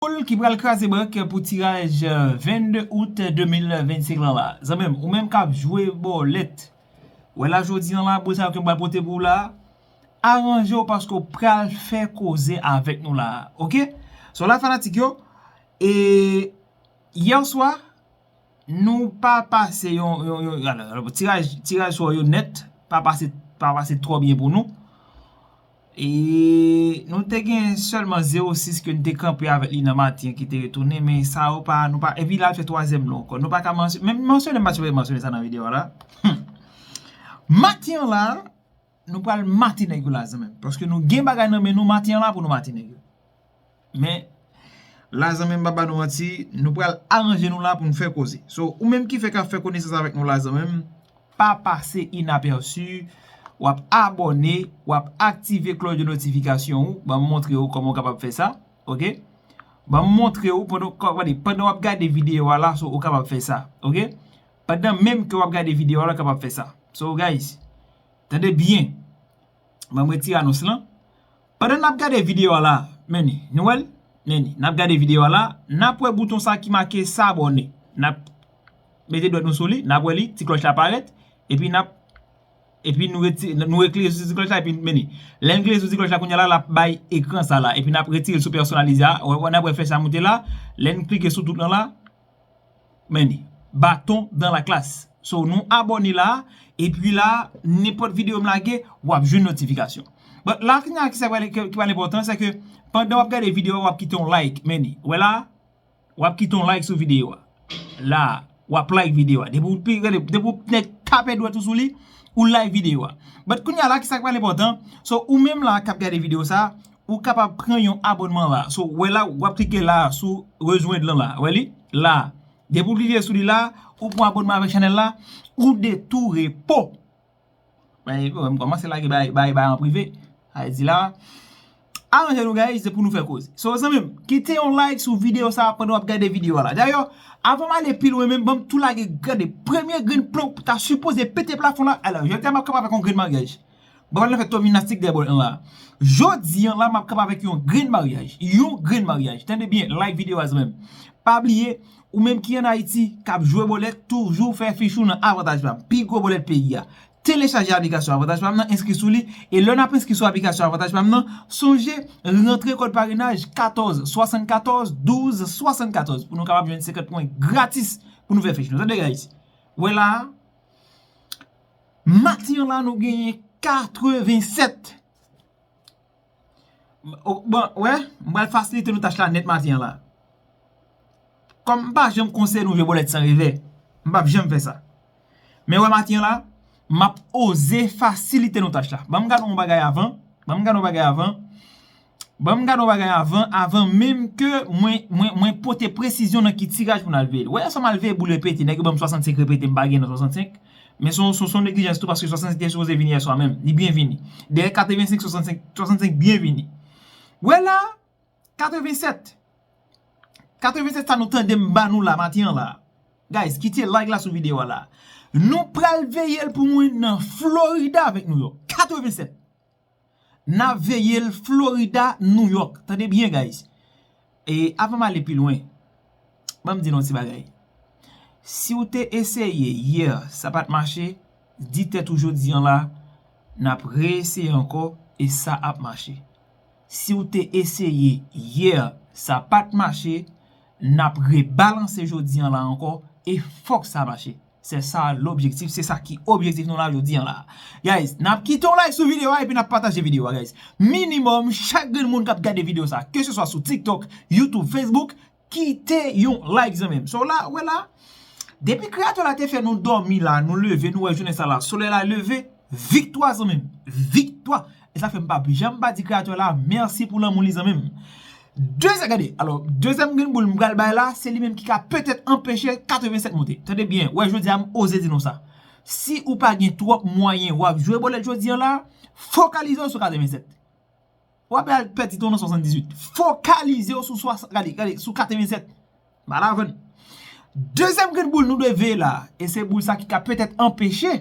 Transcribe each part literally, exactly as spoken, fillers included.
Boul ki pral kraze bank pou tiraj, euh, vennde out de mil vennsenk lan la. Zanmi m, ou menm k ap jwe bòlèt. Wè la jodi an la, boul sa yo ke m pral pote pou ou la, aranje w paske w pral fè koze avèk nou la. Oke? So la fanatik yo, e yè swa, nou pa pase yon, yon, yon, alò, alò, tiraj, tiraj sou yo nèt, pa pase, pa pase twò byen pou nou. E nou te gen sèlman zewo sis ke n te kanpe avèk li nan maten ki te retounen, men sa yo pa, nou pa, epi l al fè twazyèm lan ankò. Nou pa ka mansy-, menm mansyone, m pa t sipoze mansyone sa nan videyo a la. Hmm. Maten an la, nou pral mate nèg yo la, zanmi m. Paske nou gen bagay nan men nou maten an la pou nou mate nèg yo. Men, la, zanmi m, m pa ba nou manti, nou pral aranje nou la pou nou fè koze. So, ou menm ki fèk ap fè konesans avèk nou la, zanmi m, pa pase inapèsi, w ap abòne, w ap aktive klòch de notifikasyon ou. Ban m montre w kòman w kapab fè sa, oke? Ban m montre w pandan, pandan w ap gade videyo a la, so, ou kapab fè sa, oke? Pandan menm ke w ap gade videyo a la, w kapab fè sa. So, guys, tande byen. Ban m retire anons lan. Pandan n ap gade videyo a la, men ni, nou wè l? Men ni, n ap gade videyo a la, n ap wè bouton sa ki make s'abonner. N ap mete dwèt nou sou li, n ap wè li, ti klòch la parèt, epi n ap, epi nou reti-, nou reklike sou ti klòch la, epi men ni. Lè n klike sou ti klòch la, kounye a la, l ap bay ekran sa la, epi n ap retire l sou pèsonalize a, wè, wè, n ap wè flèch la moute la, lè n klike sou tout lan la, men ni, baton dans la classe. So, nou abòne la, epi la, nenpòt videyo m lage, w ap jwenn notifikasyon. But la, ki, ki sa ki pral, ki, ki pral enpòtan, se ke pandan w ap gade videyo a, w ap kite yon like, men ni. Wè la, w ap kite yon like sou videyo a. La, w ap like videyo a. Depi w pi, gade, depi w nèk tape dwèt ou sou li, ou like videyo a. But kounye a la, ki sa ki pral enpòtan? So, ou menm la k ap gade videyo sa, ou kapab pran yon abònman la. So, wè la, w ap klike la sou rejoindre lan la. Wè li? La. Depi w klike sou li la, ou pran abònman avèk chanèl la, ou de tou repo. Bay, m kòmanse lage bay, bay, bay an prive. Sa vle di la, aranje nou, guys, se pou nou fè koze. So, zanmi m, kite yon like sou videyo sa a pandan w ap gade videyo a la. Dayè, avan m ale pi lwen menm, ban m tou lage, gade, premye grenn plon ta sipoze pete plafon la. Alò, jodi a m ap kanpe avèk yon grenn maryaj. Bon, nan fè to jimnastik dèyè bòl la. Jodi an la, m ap kanpe avèk yon grenn maryaj. Yon grenn maryaj. Tande byen, like videyo a, zanmi m. Pa bliye, ou menm ki ann Ayiti, k ap jwe bòlèt, toujou fè fich ou nan Avantaj Pam, pi gwo bòlèt peyi a. Telechaje aplikasyon Avantaj Pam nan, enskri sou li, e lè n ap enskri sou aplikasyon Avantaj Pam nan, sonje rantre kòd parenaj katòz swasannkatòz douz swasannkatòz pou nou kapab jwenn senkant pwen gratis pou nou fè fich nou. Tande, guys. Wè la, maten an la, nou genyen katrevennsèt. O, bon, wè, m pral fasilite nou tach la nèt maten an la. Kòm m pa janm konseye nou jwe bòlèt san revè, m p ap janm fè sa. Men wè maten an la, m ap oze fasilite nou tach la. Ban m gade yon bagay avan. Ban m gade yon bagay avan. Ban m gade yon bagay avan, avan menm ke mwen, mwen, mwen pote presizyon nan ki tiraj pou n al veye l. Wè, sa m al veye boul repete, nèg yo ban m swasannsenk repete, m pa gen nan swasannsenk. Men se yon, se yon, se yon neglijans tou, paske swasannsenk te sipoze vini yè swa menm. Li byen vini. Dèyè katrevensenk, swasannsenk, swasannsenk byen vini. Wè la, katrevennsèt. Katrevennsèt sa nou tande m ba nou la, maten an la. Guys, kite like la sou videyo a la. Nou pral veye l pou mwen nan Florida avèk New York. Katrevennsèt. N ap veye l Florida, New York. Tande byen, guys. E avan m ale pi lwen, ban m di nou yon ti bagay. Si w te eseye yè, sa pa t mache, di tèt ou jodi an la, n ap reeseye ankò e sa ap mache. Si w te eseye yè, sa pa t mache, n ap rebalanse jodi an la ankò e fòk sa mache. Se sa lobjektif, se sa ki objektif nou la jodi an la. Guys, n ap kite yon like sou videyo a epi n ap pataje videyo a, guys. Minimòm, chak grenn moun k ap gade videyo sa, ke se swa sou TikTok, YouTube, Facebook, kite yon like, zanmi m. So la, wè la, depi Kreyatè la te fè nou dòmi la, nou leve, nou wè jounen sa la, solèy la leve, viktwa, zanmi m, viktwa. E sa fè m p ap janm pa di Kreyatè la mèsi pou lanmou li, zanmi m. Dezyè-, gade, alò, dezyèm grenn boul m pral bay la, se li menm ki ka petèt anpeche katrevennsèt monte. Tande byen, wè, jodi a m oze di nou sa. Si ou pa gen twòp mwayen, w ap jwe bòlèt jodi an la, fokalize w sou katrevennsèt. W ap al pèdi tan nan swasanndizuit. Fokalize w sou swasant, gade, gade, sou katrevennsèt. Ba la vann. Dezyèm grenn boul nou dwe veye la, e se boul sa ki ka petèt anpeche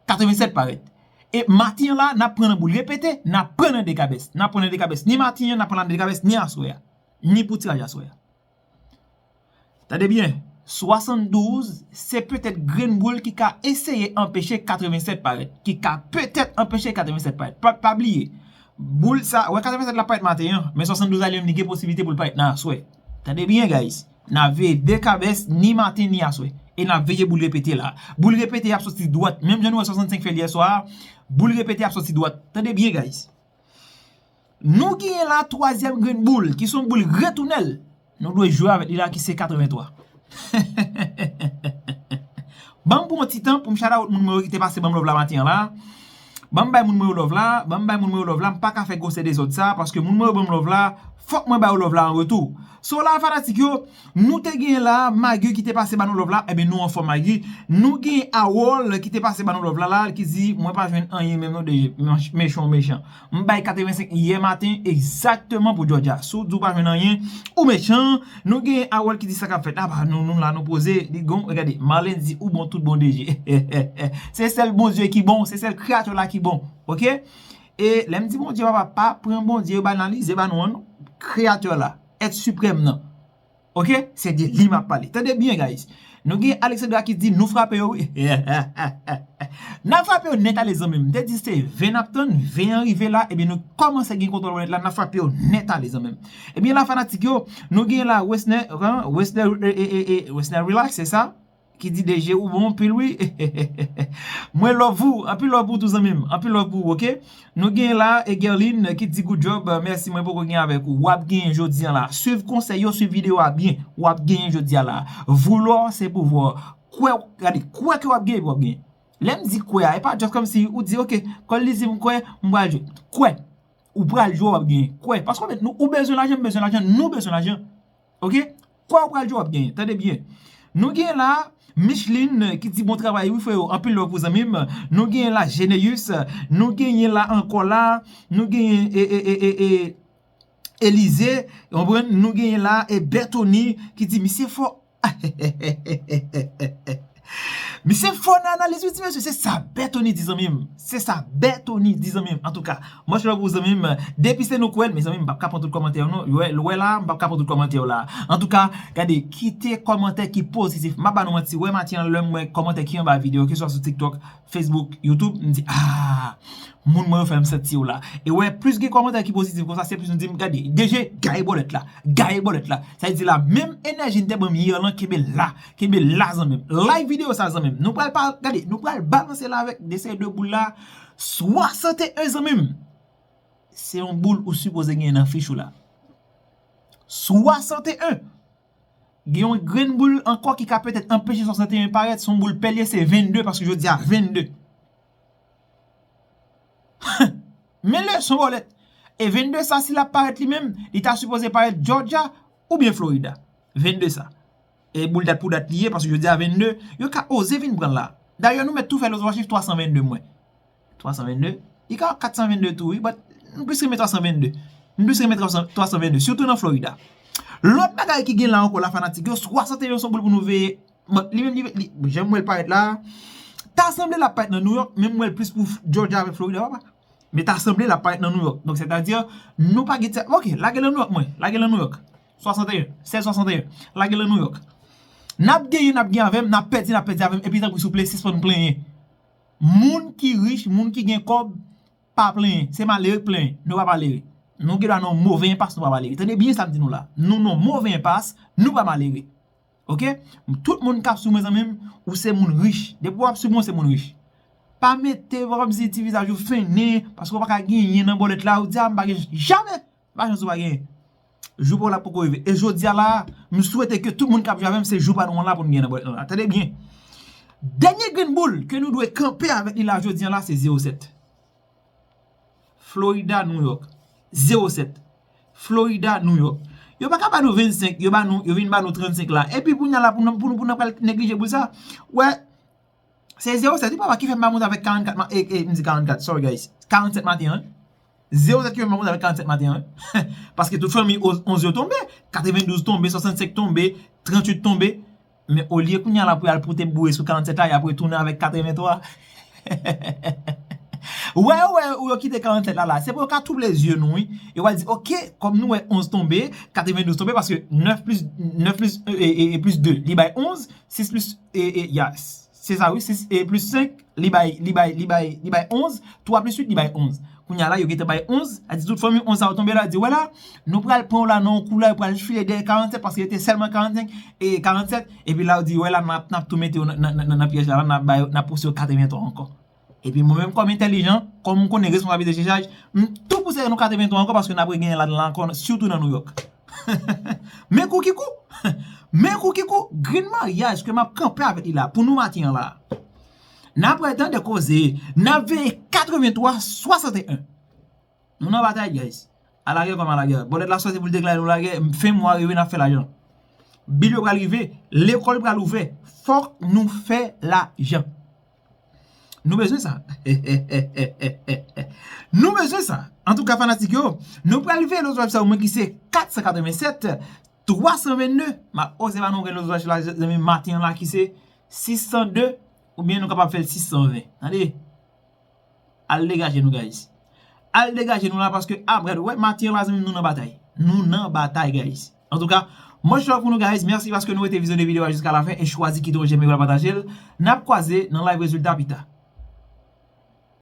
katrevennsèt parèt. E maten an la, n ap pran nan boul repete, n ap pran nan dekabès. N ap pran nan dekabès ni maten an, n ap pran nan dekabès ni aswè a. ni pou tiraj aswè a. Tande byen, swasanndouz se petèt grenn boul ki ka eseye anpeche katrevennsèt parèt, ki ka petèt anpeche katrevennsèt parèt. Pa, pa bliye, boul sa, wè katrevennsèt la parèt maten an, men swasanndouz la li menm li gen posiblite pou l parèt nan aswè. Tande byen, guys. N ap veye de kabès ni maten ni aswè. E n ap veye boul repete la. Boul repete ap soti dwat. Menm jan nou wè swasannsenk fè l yè swa a, boul repete ap soti dwat. Tande byen, guys. Nou genyen la twazyèm grenn boul, ki se yon boul retounèl. Nou dwe jwe avèk li la, ki se katrevenntwa. Ban m pran yon ti tan pou m shout out moun mwen yo ki te pase ban m love la maten an la. Ban m bay moun mwen yo love la, ban m bay moun mwen yo love la, m pa ka fè gwosè dezòd sa, paske moun mwen yo ban m love la, fòk mwen ba yo love la an retou. So la, fanatik yo, nou te genyen la Magi ki te pase ba nou love la, ebyen nou anfòm Magi. Nou genyen Awòl ki te pase ba nou love la, la, ki di, mwen pa jwenn anyen menm non, de mechan mechan. M bay katrevensenk yè maten egzakteman pou Georgia. Si w di w pa jwenn anyen, ou mechan. Nou genyen Awòl ki di sa k ap fèt la, ba nou, nou la, nou poze. Li gon, gade, Marlène di ou bon tout bon D J. Se sèl Bondye ki bon, se sèl Kreyatè la ki bon. Oke? E lè m di Bondye, papa, pa pran Bondye, yo banalize ba nou an, non. Kreyatè la, èt siprèm nan. Oke? Se de li m ap pale. Tande byen, guys. Nou gen Alexandra ki di nou frape yo, wi. N ap frape yo nèt ale, zanmi m. M te di se ven n ap tann, ven an rive la, ebyen nou kòmanse gen kontwòl nèt la, n ap frape yo nèt ale, zanmi m. Ebyen la, fanatik yo, nou gen la Wesner, hein, Wesner, e, e, e, e, Wesner Relax, se sa? Ki di D J ou bon anpil, wi. Mwen love ou, anpil love pou ou tou, zanmi m. Anpil love pou ou, oke? Nou gen la, e Gerline ki di good job, mèsi, mwen poko gen avèk ou. W ap genyen jodi a la. Swiv konsèy yo, swiv videyo a byen. W ap genyen jodi a la. Vouloir, c'est pouvoir. Kwè, gade, kwè ke w ap genyen, w ap genyen. Lè m di kwè a, e pa just kòmsi ou di, oke, kòl li di m kwè, m pral jwe. Kwè. Ou pral jwe, w ap genyen. Kwè. Paske nou, ou bezwen lajan, m bezwen lajan, nou bezwen lajan. Oke? Kwè ou pral jwe, w ap genyen. Tande byen. Nou genyen la, Micheline ki di bon travay wi freo, anpil love pou zanmi m. Nou genyen la Geneus, nou genyen la ankò la, nou genyen e, e, e, e, e, Elize, ou konprann? Nou genyen la e Bertony ki di misye fò. Misye fò nan analiz wi ti mesye, se sa Bertony di zanmi m. Se sa Bertony di zanmi m. Antouka, much love pou zanmi m. Depi se nou kwè l, mezanmi, m p ap ka pran tout kòmantè yo non. Lwè, lwè la, m p ap ka pran tout kòmantè yo la. Antouka, gade, kite kòmantè ki pozitif. M pa ba nou manti, wè maten an lè m wè kòmantè ki anba videyo, keswa sou TikTok, Facebook, YouTube, m di, ah, moun mwen yo fè m santi yo la. E wè, plis gen kòmantè ki pozitif konsa, se plis nou di m, gade, D J, gaye bòlèt la, gaye bòlèt la. Sa vle di la, menm enèji n te ban m yè lan, kenbe la, kenbe la zanmi m. Like videyo sa zanmi m. Nou pral pa, gade, nou pral balanse la avèk de seri de boul la, swasanteyen zanmi m. Se yon boul ou sipoze genyen nan fich ou la. Swasanteyen. Gen yon grenn boul ankò ki ka petèt anpeche swasanteyen parèt, se yon boul pèl ye, se vennde, paske jodi a vennde. Men leson bòlèt. E vennde sa, si l ap parèt li menm, li ta sipoze parèt Georgia oubyen Florida. Vennde sa. E boul dat pou dat li ye, paske jodi a vennde, yo ka oze vin pran l la. Dayè, nou mèt tou fè lòt chif twa san vennde mwen. Twa san vennde. Li ka kat san vennde tou, wi, but m plis renmen twa san vennde. M plis renmen twa san, twa san vennde, sitou nan Florida. Lòt bagay ki gen la ankò la, fanatik yo, swasanteyen se yon boul pou nou veye. Bon, li menm, li, li, jan m wè l parèt la, ta sanble l ap parèt nan New York, men m wè l plis pou Georgia avèk Florida, papa. Men ta sanble l ap parèt nan New York. Donk, sètadi, nou pa gen tèt. Ok, lage l nan New York, mwen. Lage l nan New York. Swasanteyen, sèz swasanteyen. Lage l nan New York. N ap genyen, n ap gen avè m, n ap pèdi, n ap pèdi avè m, epi tanpri souple, sispann plenyen. Moun ki rich, moun ki gen kòb, pa plenyen. Se malere k plenyen. Nou pa malere. Nou gen dwa nan yon move enpas, nou pa malere. Tande byen sa m di nou la. Nou nan yon move enpas, nou pa malere. Oke? Tout moun k ap swiv mwen, zanmi m, ou se moun rich. Depi w ap swiv mwen, ou se moun rich. Pa mete, pa kòmsi ti vizaj ou fennen, paske w pa ka genyen nan bòlèt la, ou di, a, m pa gen, jamè! Pa janm sou pa genyen. Jou pa w la poko rive. E jodi a la, m swete ke tout moun k ap jwe avè m, se jou pa nou an la pou n genyen nan bòlèt lan la. Tande byen. Dènye grenn boul ke nou dwe kanpe avèk li la jodi a la, se zewo sèt. Florida, New York. Zewo sèt. Florida, New York. Yo pa ka ba nou vennsenk, yo ba nou, yo vin ba nou trannsenk la. Epi kounye a la, pou nou, pou nou, pou nou pral neglije boul sa. Wè, se zewo sèt, wi papa, ki fè m pa monte avèk karannkat, ma-, e, e, m di karannkat, sorry guys. Karannsèt maten an. Zewo sèt ki fè m pa monte avèk karannsèt maten an. Paske tout fanmi onz, onz yo tonbe, katrevendouz tonbe, swasannsenk tonbe, trantuit tonbe. Men olye kounye a la pou y al pote boure sou karannsèt la, y ap retounen avèk katreventwa. Wè, wè, ou yo kite karannsèt la, la. Se pou yo ka twouble zye nou, wi. Yo va di, ok, kòm nou wè onz tonbe, katrevendouz tonbe, paske nèf plis, nèf plis, e, e, e, plis de, li bay onz, sis plis, e, e, ya, se sa, wi, sis, e, plis senk, li bay, li bay, li bay, li bay onz, twa plis uit, li bay onz. Kounye a la, yo gentan bay onz, a di tout fanmi onz sa yo tonbe la, di, wè la, nou pral pran w la nan yon kou la, yo pral file dèyè karannsèt, paske yo te sèlman karannsenk, e, karannsèt, epi la, yo di, wè la, n ap, n ap tou mete yo nan, nan, nan, nan, nan pyèj la, la, n ap bay, n ap pouse yo katreventwa ankò. Epi mwen menm kòm entèlijan, kòm m konnen responsablite se chaj, m tou pouse nou katreventwa ankò paske n ap regenyen ladan la ankò, sitou nan New York. Men kou ki kou! Men kou ki kou! Grenn maryaj ke m ap kanpe avèk li la pou nou maten an la. N ap rete tande koze, n ap veye katreventwa swasanteyen. Nou nan batay, guys. Alagè kòm alagè. Bòlèt la sòti pou l deklare nou lagè, fen mwa rive, n ap fè lajan. Bil yo pral rive, lekòl pral ouvè. Fòk nou fè lajan. Nou bezwen sa. Nou bezwen sa. Antouka, fanatik yo, nou pral veye Lozwèch sa, mwen ki se kat san katrevennsèt, twa san vennde. Ma, o, se pa nou gen Lozwèch la, zanmi, maten an la ki se sis san de, oubyen nou kapab fè l sis san ven. Tande? Al degaje nou, guys. Al degaje nou la, paske apre, wè, maten an la, zanmi, nou nan batay. Nou nan batay, guys. Antouka, much love pou nou, guys. Mèsi paske nou rete vizyonnen videyo a jiska lafen e chwazi kite yon j'aime epi pataje l. N ap kwaze nan live rezilta pita.